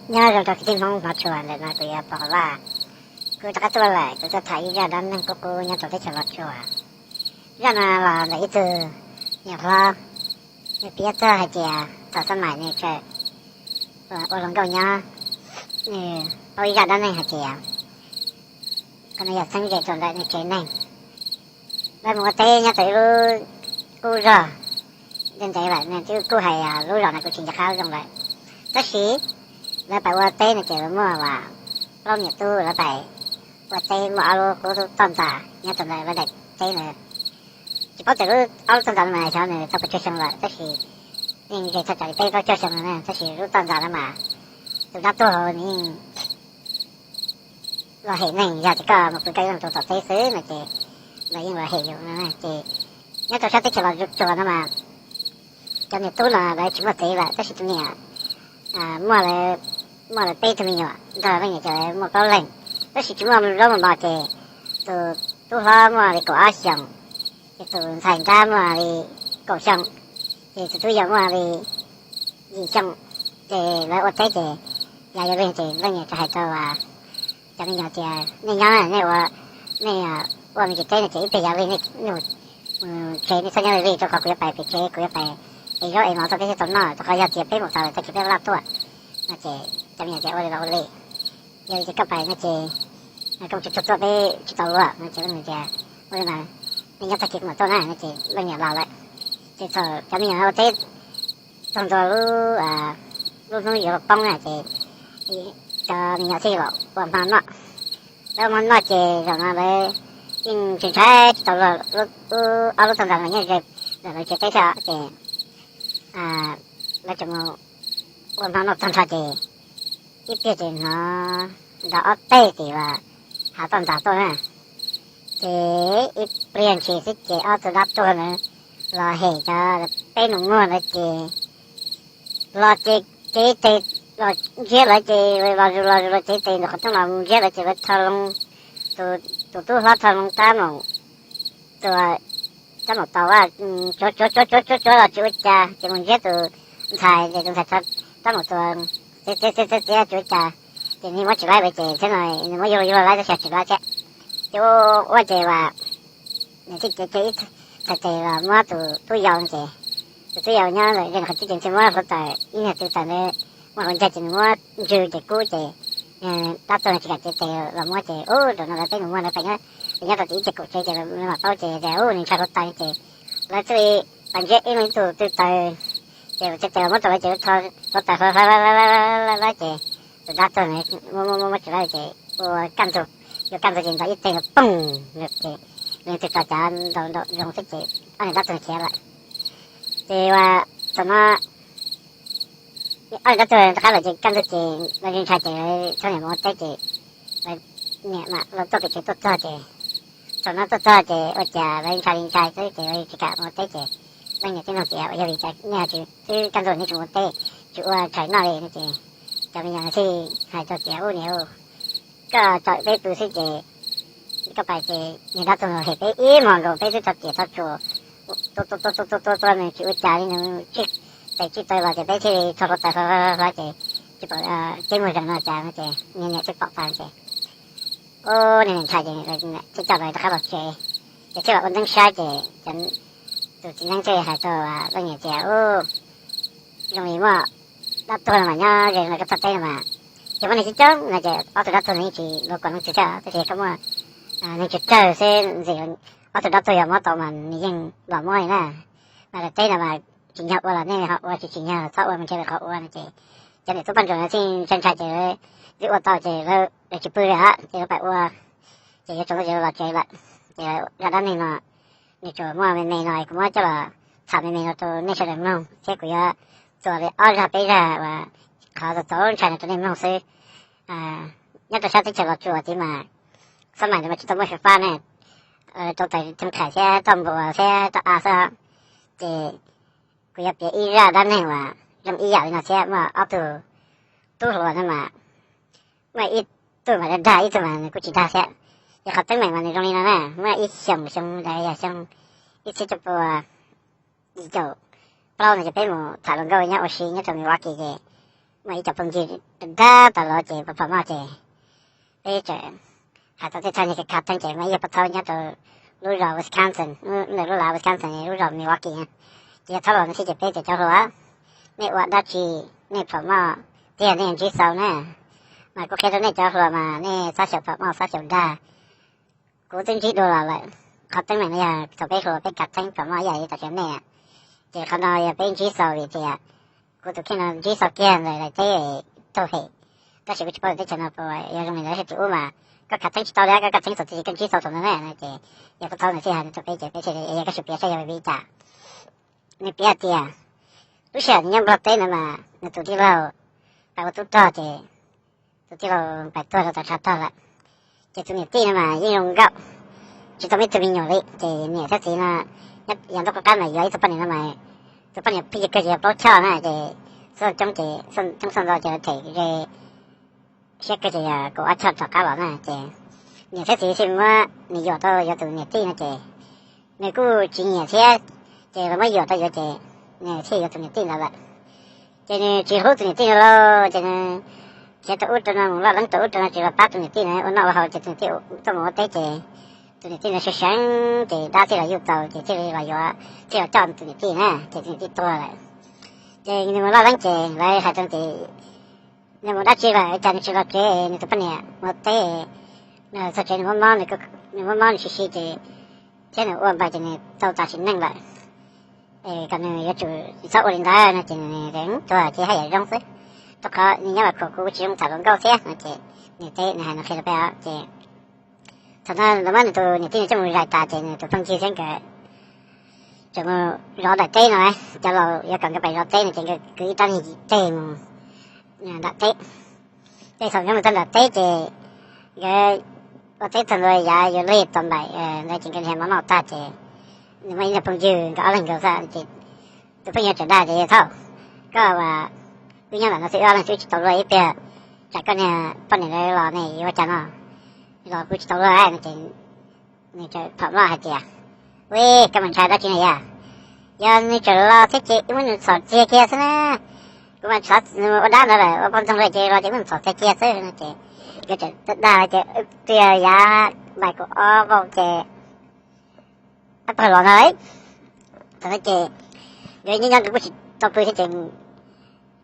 Nyob zoo rau kwv tij Hmoob hmov tshua, ntawm no kuv yog Pov Vaj. Kuv rov qab tuaj lawm, kuv tuaj tham ib zaj dab neeg qub qub nyob rau teb chaws Los Tsuas. Zaj no los ntawm ib tug niam hlob, nws piav txog hais tias thaum xab mais nws tseem ua hluas nkauj nyob, nws paub ib zaj dab neeg hais tias qhov no yog txheeb ze rau ntawm nws tsev neeg. Lawv mus ua teb nyob rau ib lub qub zos ntev ntev lawm, nws twb kuj hais lub zos no kuv tsis nco qab zoo lawm. Tab sis lawv pais ua teb no ces lawv muaj plaub niam tub, lawv pais ua teb muaj ob lub qub toj ntxas nyob rau ntawm lawv daim teb ntawd. Tsis paub tias lub ob lub toj ntxas no mas xyov nws tau pes tsawg xyoo lawm, tab sis yeej ze txog tsam li peb plaub caug xyoo no na, tab sis lub toj ntxas no mas tus dab tuag hauv nws yeej los hem neeg, yog tias koj mus pw koj yeej tus tom teb xwb no ces lawv yeej los hem yus no. Ces nyob rau sab teb chaws Los Tsuas no mas cov niam tub no lawv tsis muaj txiv lawm, tab sis tus niam muaj, muaj lawv peb tug me nyuam nrog leej niam ces lawv muaj plaub leeg, tab sis tsis muaj zaub muaj mov ces tus tub hlob muaj li kaum ob xyoos, ces tus ntxhais nrab muaj li kaum xyoo, ces tus tub yau muaj li yim xyoo. Ces lawv ua teb ces yav yuav luag ces leej niam txawm hais rau cov me nyuam tias nej nyob, nej ua, nej ua me ntsis teb no ces ib pliag yav luag nej mus tsev, nej txhob nyob li li, rau qhov kuv yuav pais pem tsev, kuv yuav pais ev zaub ev mov rau peb thiaj tau noj, rau qhov yog tias peb mus txog lawm tag kis peb laj tuaj no ces cov me nyuam tias ua li los ua li, yog li ces koj pais no ces koj mus tsuag tsuag tuaj peb tsis tau luag no ces leej niam tias ua li mas nej nyob tag kis kuv mam tuaj na no ces leej niam los lawm. Ces thaum cov me nyuam ua teb txog ntua lub, lub hnub yuav poob na ces cov me nyuam thiaj los ua hmo noj. Lawv ua hmo noj ces zaum no lawv yeej ntshai ntshai tsis tau luag, ob lub toj ntxas mas nyob ze ntawm lawv tsev teb thiab ces lawv tseem mus ua hmo noj tag nrho ces ib pliag ces hnov nrov ob teg tim los hav toj ntxas tuaj na. Ces ib pliag ntshis xwb ces ob tug dab tuag ntawd los hem cov peb nus muag ntawd ces los ces cev tes los ntsiab lawv ces los zus los zus los cev tes ntawm qhov rooj los ntsiab lawv ces lawv rho loo, tus tub hlob rho loo rab maum tua, rab maum taus, tsuav tsuav tsuav tsuav tsuav los tsis ua cas ces mus ntsiab tus ntxhais ces tus ntxhais rab maum tua txiav txiav txiav txiav txiav tsis ua cas, ces nws muab tsis laib lawm ces thiab no nws muab yuag yuag laib tab sis tsis laib thiab. Ces ua ua ces as nws thiaj cev kiag ib txhais tes los muab tus tub yau ces tus tub yau nyob ze qhov twg ces thiaj muab hluav taws ib niag tw taws ntawd muab hluav ncaig ces nws muab ntsw ces kub ces dab tuag no tsis kam cev tes los muab ces ub zaum no lawv peb nus muag ntawd pem nyob, ces nyob rau tim ib ce kaum tsev ces lawv mam paub ces tias ub nws ntshai hluav taws ces lawv thiaj li pas ntsiab ib leeg ib tug tw taws ces txhais tes los muab rau lawv ces lawv rho hluav taws hluav hluav hluav hluav ces tus dab tuag no muab muab muab tsis laib ces ua kaj ntug, yuav kaj ntug ces ntaus ib teg no poog ces leej twg tso cav ntaus ntaus zoo xwb ces ob niag dab tuag no khiav lawm. Ces ua thaum no ob niag dab tuag rov qab lawm ces kaj ntug ces lawv ntshai ces lawv txhob niam mus ua teb ces lawv niam mam los tuaj pem tsev tuaj txog ces thaum no tuaj txog ces ua cas lawv ntshai li ntshai xwb ces lawv tsis kam mus ua teb ces leej niam thiaj nug tias ua yog vim cas nej ho tsis, twb kaj ntug nej tsis mus ua teb, tsis ua tshais noj li no ces cov me nyuam thiaj hais rau tias ub niam, koj tso peb pw xwb ces koj pais ces niag dab tuag no hem peb ib hmos nkaus peb twb tso riam tso tsuas tua tua tua tua tua tua nws tsis ua cas li, nws tsij tes tsij taw los ces peb thiaj li rho hluav taws hlo hlo hlo ces tsis pom ceeb muag zees no cas no ces niag niam thiaj pom tas ces ub niag niam ntshai ces thiaj coj lawv rov qab los tsev. Ces thiaj los ua neeb saib ces tus txiv neeb thiaj hais rau leej niam tias ub, zoo li muaj dab tuag no mas nyob ze no rau txoj teb no mas, ces muaj neeg coob coob no ces ob tug dab tuag no yeej tsis luag kuam leej twg thiab, tab sis koj muaj neeg tsawg tsawg xwb ntxim, ob tug dab tuag yog muab tau mas nws yeej los muab li na. Mas daim teb no mas tsim nyog ua los nej ho ua, tsis tsim nyog txhob ua, mus nrhiav lwm qhov ua no ces cov niam tub Paj Ntsuas no thiaj ntshai ntshai ces twb ua tau ces lawv tsis pw li ces lawv pais ua, ces yuav tsaus ntuj ces los tsev lawm. Ces zaj dab neeg no nws tsuas muaj me me no kuv muab coj los tham me me no rau nej sawv daws mloog thiab kuv yuav txuas li ob zaj peb zaj uas qhov txaus ntshai no rau nej mloog xwb. Nyob rau sab teb chaws Los Tsuas tid mas xab mais ntawd mas tsis tau muaj xab fab ne, rau taws theej khais thiab toj npua thiab toj av xwb. Ces kuv yuav piav ib zaj dab neeg uas zoo ib yam li no thiab, muaj ob tug tub hluas no mas muaj ib tug mas dag dag, ib tug mas nws kuj tsis dag thiab. Ces qhov teeb meem mas nws zoo li no na, muaj ib xyoos, xyoo ntawd yog xyoo ib txhiab cuaj pua yim caum plaub no ces peb mus tham hluas nkauj nyob ua si nyob rau Milwaukee ces muaj ib co phooj ywg dag tas los ces pom moj ces peb tseem hais tau tej txoj niag khav theeb ces muaj ib yawg pov thaub nyob rau lub zos Wisconsin, ntawm lub lav Wisconsin lub zos Milwaukee. Ces yawg thaub los no thiab ces peb tias cov hluas, nej ua dab tsi, nej pom moj tiag nej ntsib xau na, mas kuv qhia rau nej cov hluas mas nej txhob xyaum pom moj txhob xyaum dag. Kuv twb ntsib dua los lawm, qhov teeb meem no yog thaum peb hluas peb khav theeb pom moj ib yam li tam sim nej, ces qhov no yog peb ntsib xau vim tias kuv tus kheej no ntsib xau kiag ntawm daim teb taug hem, tab sis kuv tsis paub teb chaws no puas yog zoo li ntawd, tab sis tim ub mas koj khav theeb tsis tau li, koj khav theeb txog tias koj ntsib xau thaum ntawd na. Ces yawg pov thaub ntawd thiaj hais rau peb ces peb thiaj li, yog koj tsum piav saib yog vim li cas. Nws piav tias lub sij hawm nws nyob Nplog teb ntawd mas nws tus tij laug pais ua tub rog ces tus tij laug pais tuag rau tom tshav tog lawm, ces tus niam tij no mas yeej zoo nkauj, tsis tau muaj ib tug me nyuam li. Ces niam thiab txiv no yav ntuj qub qab mas yuav ib tug poj niam no mas tus poj niam pheej yog kawg ces yog plaub choj na, ces xuaj coob ces coob xuaj ntau ces lawv them ze siab kawg ces yog kaum ob choj rov qab los na. Ces niam thiab txiv thiaj muab nws yuam tau yuav tus niam tij no ces nws kuj tsis nyiam thiab, ces lawv muab yuam tau yuav ces nws thiaj yuav tus niam tij ntawd lawm. Ces nws tsis hlub tus niam tij no lauj, ces nws khiav rau ub rau no mus loj leeb rau ub rau no tsis los pab tus niam tij no ua noj ua haus, ces tus niam tij tuaj mus ua teb ces tus niam tij no seev seev ces dab thiaj los yuj tau ces thiaj li los yuav, thiaj los coj tus niam tij na, ces tus niam tij tuag lawm. Ces nws mus loj leeb ces lawv hais rau tias nws mus dab tsi lawm cas nws tsis los tsev, nws tus poj niam mus teb, nws txog tsev nws muab mob, nws muab mob nws si si ces thiab nws ua npais ces nws tau tas sim neej lawm, kom nws yuav tsum txhob ua li ntawd no ces nws tias tuag ces haj yam zoo xwb, rau qhov nws nyob los khuam kuv tsis zoo tham hluas nkauj thiab no ces nws teb nws hais nws qhia rau peb ces thaum no lawv muab nws tus niam tij no coj mus zais tas ces nws tus phooj ywg thiab nkawd tseem mus zov daim teb no, cov laus yuav kom nkawd pais zov teb no ces nkawd kwv ib rab niag teg mus nram teb. Ces thaum nkawd mus txog nram teb ces nkawd ua teb tag ntua yav yuav lig tau npaim ntawd ces nkawd nrhiav mov noj tag ces nws muaj ib niag phooj ywg nkawd ob leeg nkaus xwb ces tus phooj ywg tseem dag tias yawg thaub, koj ua, wb nyob ntawm no xwb wb ob leeg xwb wb tsis tau luag ib pliag, tsam koj niag poj niam lawv los ne yuav ua cas no, los kuv tsis tau luag no ces nws tseem phom loj hais tias, ui, koj mas ntshai dab tsi na yog, yog nws tseem los thiab ces wb muab nws txhom txiag kiag xwb na, kuv mas xyov ua dab ntawd lawm ua poj ntxoog lawm ces los ces muab nws txhom txiag kiag xwb no ces nkawd tseem dag tias twb yog yav npaim kaum ob vau ces ab pawg los no, thaum no ces nkawd nyob nyob nkawd kuj tsis tau pw thiab ces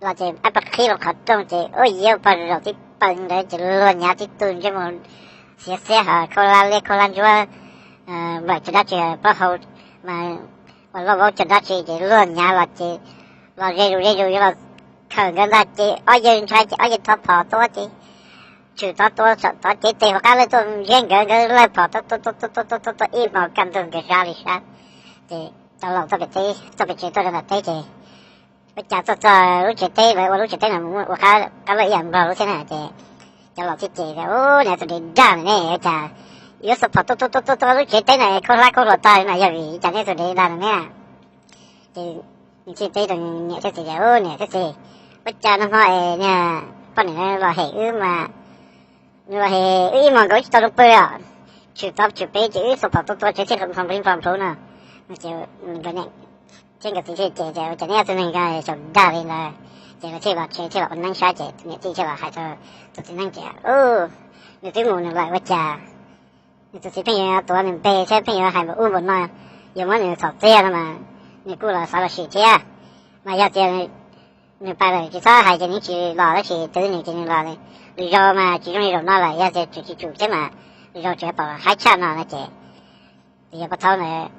los ces ab pawg qhib loo qhov rooj ces ua yam pog zaum tib pawg ntawd ces luag nyav tib tug ntsej muag xiav xiab ho khaub hlab liab khaub hlab ntsuab, nplaim tsis dab tsi plaub hau mas uas loj vauv tsis dab tsi ces luag nyav los ces los ze zus ze zus yuav los khawm nkawd ntag ces ob yawg ntshai ces ob yawg thov phom tuaj ces tshwm tod tua saum tod cev tes hauv qab lawj tuaj ntsiab nkawd, nkawd lawj phom tuaj tuaj tuaj tuaj tuaj tuaj tuaj ib hmos kaj ntug nkawd sab li sab. Ces cov laus txoj pem teb, txoj pem tsev tuaj rau nram teb ces ua cas tuaj txog lub tsev teb lawv ua lub tsev teb no mus ua qab lawj ib yam nplog lub thiab na ces cov laus thiaj cem tias, ub, niag tus dev dag no ne, ua cas yuav xuas phom tuaj tuaj tuaj tuaj tuaj lub tsev teb no khaub hlab khaub hluas tag li no yog vim cas nej tus dev dag no ne? Ces nws thiaj teb rau niam thiab txiv tias, ub, niam thiab txiv, ua cas nag hmo es niag poj niam los hem wb mas nws los hem wb ib hmos nkaus wb tsis tau zoo pw os, tshwm tod tshwm pem ces wb xuas phom tua tua tsev thiaj nplho nplho nplho no. Ces nkawd niam thiab nkawd txiv thiaj cem tias, ua cas neb ob tug neeg xyaum dag li ntawd? Ces lawv thiaj los tsev thiaj los ua neeb saib ces tus niam tij thiaj los hais rau tus txiv neeb tias, ub, nws twb mus nws lawm ua cas nws tus txiv pheej yuav tuav nws npe thiab pheej yuav hais npaum ub npaum no, yuav muab nws txhom txiag no mas nws kuj los xav los sim thiab. Mas yog tias nws pais lawm tsis txhob hais ces nws tsis los, tab sis twv nws ces nws los. Lwm zaus mas tsis zoo li zaum no lawm, yog tias tseem tsis tsum thiab mas lwm zaus tseem pom haib tshaj no no ces tus yawg pov thaub ntawd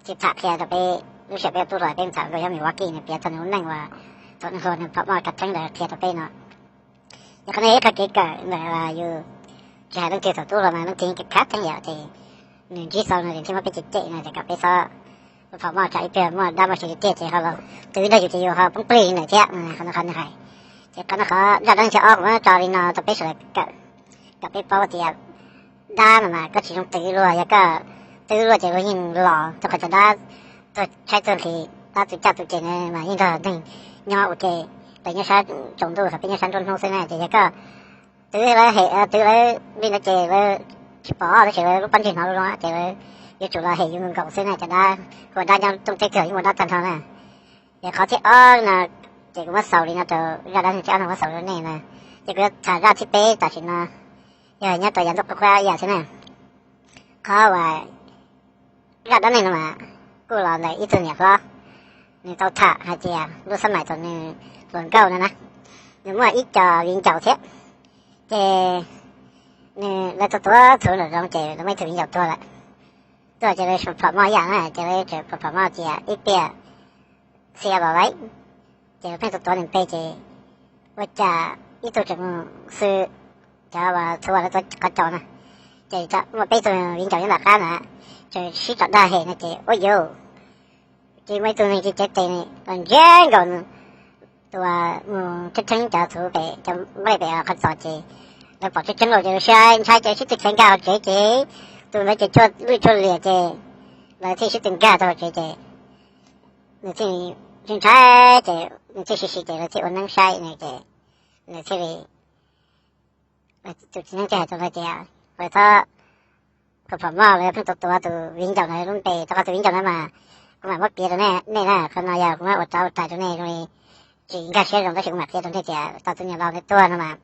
thiaj tham qhia rau peb, lub sij hawm peb ua tub hluas peb tham nkauj nyob Milwaukee nws piav txog nws lub neej uas thaum nws hluas nws pom moj khav theeb ntawd qhia rau peb no. Ces qhov no yog ib qho kev kawm ntawm yus tsis hais leej twg thaum tub hluas mas leej twg yeej khav theeb yam ces nws ntsib xau no ces thiaj muab peb cem cem no ces kom peb txhob ua pom moj tsam ib pliag muaj dab muaj tsov tiag ces ho los twv nrog yus ces yus ho poob plig ntawm thiab no, qhov no qhov nws hais. Ces qhov no qhov zaj dab neeg thib ob kuv muab tso li no rau peb sawv daws kawm, kom peb paub tias dab no mas koj tsis zoo twv luag, yog koj twv luag ces luag yeej los, rau qhov cov dab tuag tshaib tuag nqhis, dab tu caj tu ces mas yeej nrog neeg nyob ua ke, lawv nyob sab tsaus ntuj ho peb nyob sab nruab hnub xwb na. Ces yog koj twv lawv hem twv lawv li ntawd ces lawv tsis pom tab sis lawv lub pob ntseg hnov zoo zoo ces lawv yuav tsum los hem yus nkaus xwb na. Cov dab, hu ua dab nyob rooj teb twg yeej ua dab tag nrho na. Ces qhov thib ob no Ces kuv muab xaus li no rau zaj dab neeg thib ob no muab xaus rau nej na. Ces kuv yuav tham zaj thib peb tam sim no, yog nyob rau yav ntuj qub qab ib yam thiab na. Qhov uas zaj dab neeg no mas kuj los ntawm ib tug niam hlob, nws tau tham hais tias lub xab maim thaum nws hluas nkauj no na, nws muaj ib co viv ncaus thiab. Ces nws lawv tau tuav txhuv nraum zoov ces lawv muaj ib tug viv ncaus tuag lawm. Tuag ces lawv phom moj ib yam na, ces lawv tseem phom moj tias ib pliag xia los lawm. Ces lawv pheej tuav tuav nws npe ces ua cas ib tug tseem mus xwb, cov uas txhuv uas lawv tuav qhov cos na, ces muaj peb tug viv ncaus nyob nram qab na, tseem sib tom dag hem no ces ua yuv, ces muaj ib tug neeg cev tes los ntsiab nkaus tus uas mus tsheb tsheb cov txhuv pem cov nplej pem qhov txos ces lawv pom tsheb tsheb nkaus ces lawv sib ntshai ces sib tw khiav nkag hauv tsev ces tus ntawd ces tshuaj lwj tshuaj liam ces lawv thiaj sib tw nkag rau hauv tsev ces nws thiaj ntshai ntshai ces nws thiaj sib sib ces lawv thiaj ua neeb saib nws ces nws thiaj li, tus txiv neeb thiaj hais rau lawv tias, lawv txhob phom phom moj, lawv pheej tuav tuav tus viv ncaus ntawd lub npe, rau qhov tus viv ncaus ntawd mas kuv mam muab piav rau nej na, qhov no yog kuv muab ua rov ua rais rau nej zoo li tsis nkag siab zoo tab sis kuv mam qhia rau nej tias tau tus niam laus ntawd tuag no mas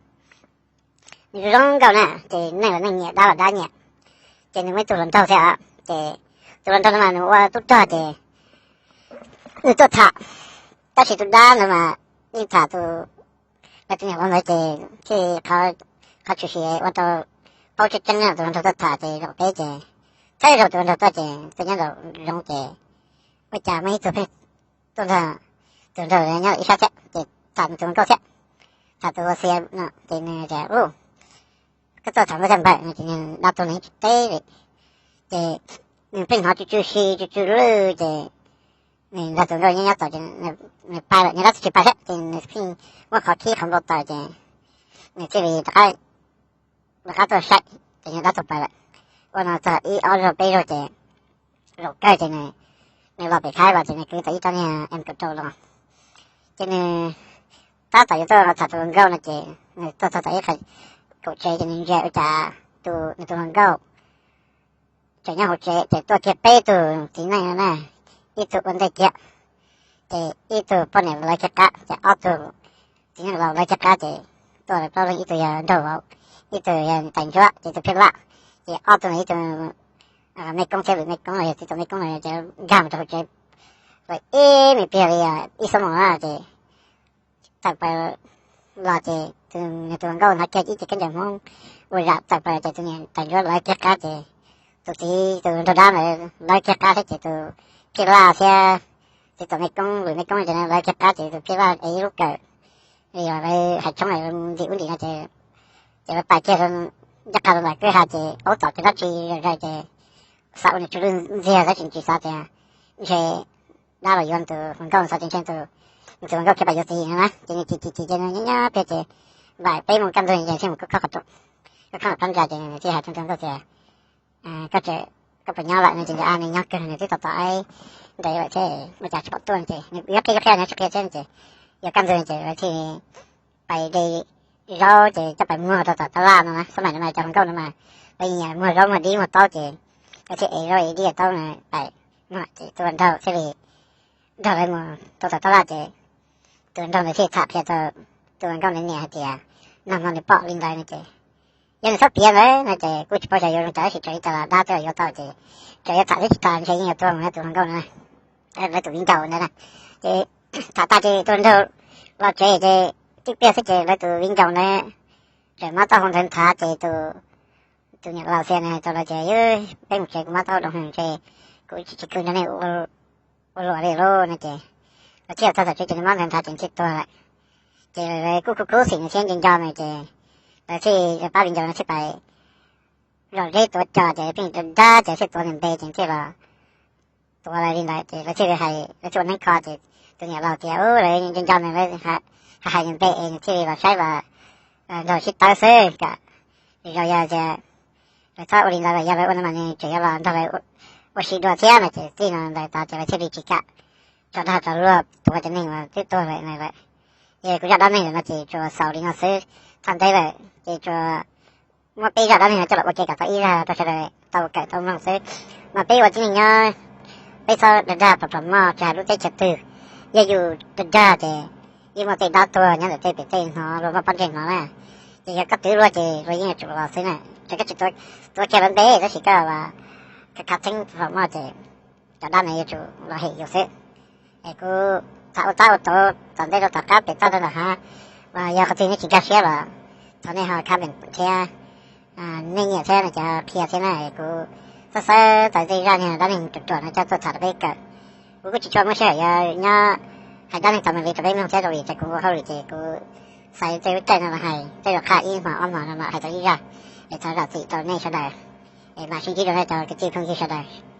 nws zoo nkauj na, ces neeg los neeg nyiam, dab los dab nyiam, ces nws muaj ib tug hluas nraug thiab os, ces tus hluas nraug no mas nws ua tub rog ces nws tuaj tham, tab sis tus dab ntawd mas yeej tham tus, lawv tus niam laus ntawd ces thiaj qhov tshwm sim ua rau paub tseeb tseeb tus hluas nraug tuaj tham ces zaum peb ces txhawb zaum tus hluas nraug tuaj ces tuaj nyob nraum zoov ces ua cas muaj ib tug pheej tuaj nrog tus hluas nraug nyob ib sab thiab ces tham nws tus hluas nkauj thiab, tham tus ua xia no ces nws tias, u, koj tuaj tham nkauj tag npaum no ces nws dab tuag nws yeej tsis teb li, ces nws pheej hnov tsw tsw si tsw tsw lwj ces nws nrog tus nkauj nyob nyob txaus ces nws pais lawm, nws dab tug tsis pais thiab ces nws pheej muab qhov khib qhov npau taws ces nws thiaj li rov qab, rov qab tuaj saib ces nws dab tuag pais lawm. Ua no txog ib ob zaug peb zaug ces zaum kawg ces nws los pem Thaib los ces nws kwv tau ib rab niag M kaum rau los, ces nws tab tom yuav tuaj tham tus hluas nkauj no ces nws tuaj txog tom ib qho kaum tsev ces nws ntsia ua cas tus, nws tus hluas nkauj tseem nyob hauv tsev ces tuaj kiag peb tug txiv neej no na, ib tug ua ntej kiag, ces ib tug poj niam lawv kiag qab, ces ob tug txiv neej laus lawv kiag qab ces tuaj lawv plaub leeg, ib tug yog nraug vauv, ib tug yog tais ntsuab ces tus pheej laj, ces ob tug no ib tug mej koob thiab lwm mej koob los yog txiv tau mej koob no ces nkag mus rau hauv tsev, ib me pliag li ib xuab moos na ces tawm plaws los ces nws tus hluas nkauj hnov kiag ib ce khaub ncaws Hmoob ua zam tawm plaws ces tus niam tais ntsuab lawv kiag qab ces tus txiv tus nraug dab ntawd lawv kiag qab thiab ces tus pheej laj thiab txiv tau mej koob lwm mej koob ces lawv kiag qab ces tus pheej laj ev ib lub kawm li lawv hais tshoob ntim ub ntim no ces, ces lawv pais kiag ncaj qha rau nram kwj ha ces aub tom ces dab tsi zom zaws ces xav ua nws tsw lwj ntxiag tab sis tsis xav tias ntshe dab los yuav nws tus hluas nkauj, xav tias ntshe nws tus hluas nkauj khiav pais yuav txiv no na ces nws chim chim chim ces nws nyob nyob pliag ces npaum peb moos kaj ntug ces thiaj mus khob khob qhov rooj, khob khob nram phab ntsa ces nws thiaj hais rau tus hluas nkauj tias, koj tseem, koj puas nyob lawm no ces nws, a, nws nyob kawg, nws twb tos tos ib ntev lawm thiab ua cas tsis pom tuaj no ces nws yuav qhia yuav qhia nws tsis qhia thiab no ces yuav kaj ntug ces lawv thiaj pais de zaub ces coj pais muag rau tom tab laj no na, xab maim no mas cov hluas nkauj no mas lawv nyiam muag zaub muag dib muag taub ces lawv thiaj ev zaub ev dib taub no pais muag ces tus hluas nraug thiaj li nrog lawv mus rau tom tab laj ces tus hluas nraug ntawd thiaj tham qhia rau tus hluas nkauj ntawd niam hais tias nag hmo nws pom li ntawd no ces yog nws txhob piav ntawd no ces kuj tsis paub xyov yuav zoo cas tab sis raws li cas los dab twb los yuav tau ces txawm yuav tham thiab tsis tham ntshe yeej yuav tuag mus yog tus hluas nkauj no, lawv tus viv ncaus ntawd na. Ces tham tas ces tus hluas nraug los tsev ces tib pliag xwb ces lawv tus viv ncaus ntawd tseem muab taub hau ntawd nthav ces tus, tus niam laus xia nws hais rau lawv tias, peb mus tsev, kuv muab taub hau doo heev ntshe kuv tsis tsis khw nrog nej ua luam li lauj no ces lawv thiaj txog tom tsev ces nws muab nthav nthav ces nws thiaj tuag lawm. Ces lawv kuj khuv khuv xim nws thiab nco nco nws ces lawv thiaj, pab viv ncaus no thiaj pais zom zeb tuav cos ces pheej dag ces thiaj tuav nws npe ces thiaj los tuav lawv li ntawd ces lawv thiaj li hais, lawv thiaj ua neeb kho ces tus niam laus tias, u, lawv nco nco nws, lawv hais nws npe es nws thiaj li los saib los nrog sib tawb xwb kom, zaum yog tias lawv txhob ua li ntawd los yog lawv ua no mas nws tseem yuav los nrog lawv ua si dua thiab no ces txij no ntawd tod ces lawv thiaj li tsis kam tso dag tso luag tuav cov neeg uas twb tuag lawm no lawm. Ces kuv zaj dab neeg no ces tsuas xaus li no xwb, txog ntev lawm ces tsuas muab peb zaj dab neeg no coj los ua ke kom tau ib zaj rau sawv daws tau kawm tau mloog xwb. Mas peb ua tib neeg nyob, peb txhob dag dag pom pom moj tsis hais lub teb chaws twg, yog yus dag dag ces Yeej muaj tej dab tuag nyob ntawm tej pem tej hnov luag muaj pob ntseg hnov na. Ces yog koj twv luag ces luag yeej yuav tsum los xwb na. Ces koj tsis tuav kiag lawv npe, tab sis koj khav khav theeb los muaj ces cov dab no yuav tsum los hem yus xwb. Es kuv tham ua tab ua tod tom ntej rau tom qab pem toj rau ntawm hav, yog qhov twg nej tsis nkag siab los thov nej ho comment thiab, nej nyiam thiab no ces qhia thiab na. Kuv xav xav tau tej zaj niag dab neeg ruam ruam no coj tuaj tham rau peb kawm. Kuv kuj tsis tshua muaj sij hawm yuav nyob hais dab neeg txom nyem li rau peb mloog thiab, rau vim tias kuv ua hauj lwm ces kuv xaiv tej lub caij no los hais, tej zaum qhaj ib hmos ob hmos no los hais tau ib zaj. Es thov zam txim rau nej sawv daws, es mam sib ntsib rau nej cov kwv tij phooj ywg sawv daws.